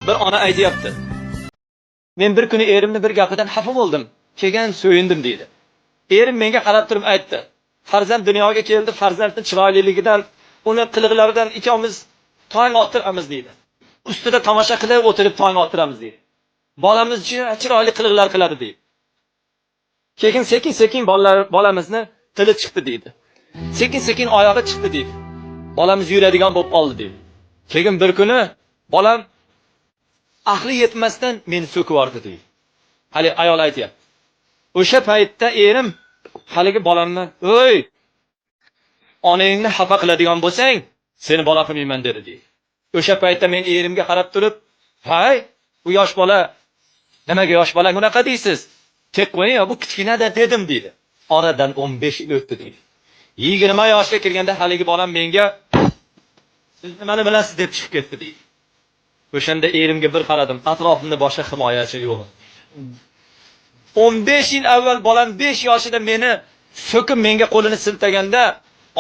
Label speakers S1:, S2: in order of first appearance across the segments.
S1: Bir ona aytyapti. Men bir kuni erimni bir gapidan xafa bo'ldim. Keyin so'yindim, deydi. Erim menga qarab turib aytdi. Farzand dunyoga keldi, farzandning chiroyliligidan, uni qiliqlaridan ikkovimiz tong ottiramiz, deydi. Ustida tomosha qilib o'tirib tong ottiramiz, deydi. Bolamiz chiroyli qiliqlar qiladi, deydi. Keyin sekin sekin bolalar bolamizni tili chiqdi, deydi. Sekin sekin oyog'i chiqdi, deydi. Bolamiz yuradigan bo'lib qoldi, deydi. Keyin bir kuni bolam aqli yetmasdan meni so'kib yubordi, deydi. Hali ayol aytyapti. O'sha paytda erim haligi bolamni, "Ey, onangni xafa qiladigan bo'lsang, seni bola qilmayman", dedi, deydi. O'sha paytda men erimga qarab turib, "Hay, bu yosh bola, nimaga yosh bola unaqa deysiz? Tek qo'ying, bu kichkinada", dedim, deydi. Oradan 15 yil o'tdi, deydi. 20 yoshga kirganda haligi bolam menga "Siz nimani bilasiz?" deb chiqib ketdi, deydi. O'shanda erimga bir qaradim, atrofimda boshqa himoyachi yo'q. 15 yil avval bolam 5 yoshida meni so'kib, menga qo'lini siltaganda,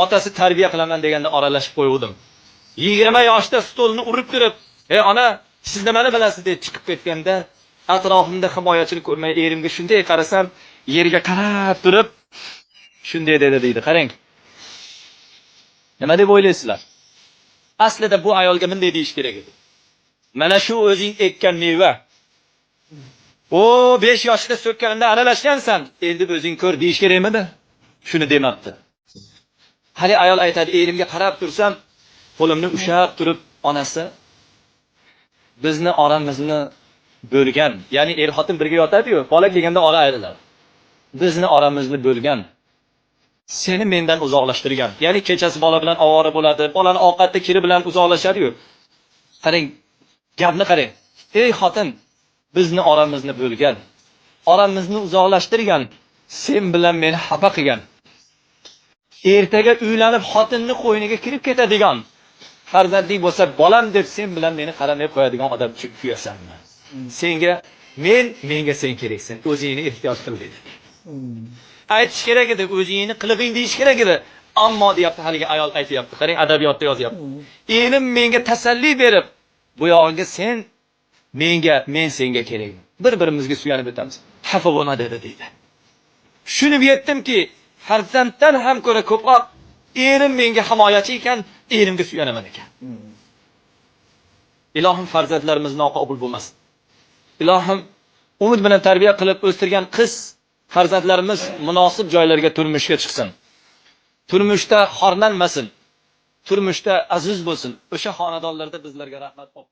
S1: otasi tarbiya qilaman deganda aralashib qo'yuvdim. 20 yoshda stolni urib turib, "Ey ona, siz nimani bilasiz?" deb chiqib ketganda, atrofimda himoyachini ko'rmay erimga shunday qarasam, yerga qarab turib shunday dedi, deydi. Qarang. Nima deb o'ylaysizlar? Aslida bu ayolga bunday deyish kerak edi. Mana shu o'zing ekkan meva. O 5 yoshida so'kkanida aralashgansan, endi o'zing ko'r, deyish kerakmidi? Shuni demabdi. Hali ayol aytadi, erimga qarab tursam, qo'limni ushlab turib onasi bizni oramizni bo'lgan, ya'ni er xotin birga yotadi-yu, bola kelganda ora ayriladi. Bizni oramizni bo'lgan, seni mendan uzoqlashtirgan. Ya'ni kechasi bola bilan ovora bo'ladi, bolani ovqatda kiri bilan uzoqlashadi-yu. Qarang, gapni qarang. Ey xotin, bizni oramizni bo'lgan, oramizni uzoqlashtirgan, sen bilan meni xafa qilgan. Ertaga uylanib xotinni qo'yniga kirib ketadigan, farzandli bo'lsa bolam deb sen bilan meni qaramay qo'yadigan odam uchun kuyasanmi? Senga men, menga sen keraksan. O'zingni ehtiyot qil, dedi. Aytish kerak edi, o'zingni qilig'ing deyish kerak edi. Ammo deyapti, haligi ayol aytyapti. Qarang, adabiyotda yozyapti. Erim menga tasalli berib, bu yog'iga sen menga, men senga kerak. Bir-birimizga suyanib o'tamiz. Xafa bo'lma, dedi, deydi. Tushunib yetdimki, farzanddan ham ko'ra ko'proq erim menga himoyachi ekan, erimga suyanaman ekan. Ilohim, farzandlarimiz noqobil bo'lmasin. Ilohim, umid bilan tarbiya qilib o'stirgan qiz farzandlarimiz munosib joylarga turmushga chiqsin. Turmushda xorlanmasin. Turmushda aziz bo'lsin. O'sha xonadonlarda bizlarga rahmat olib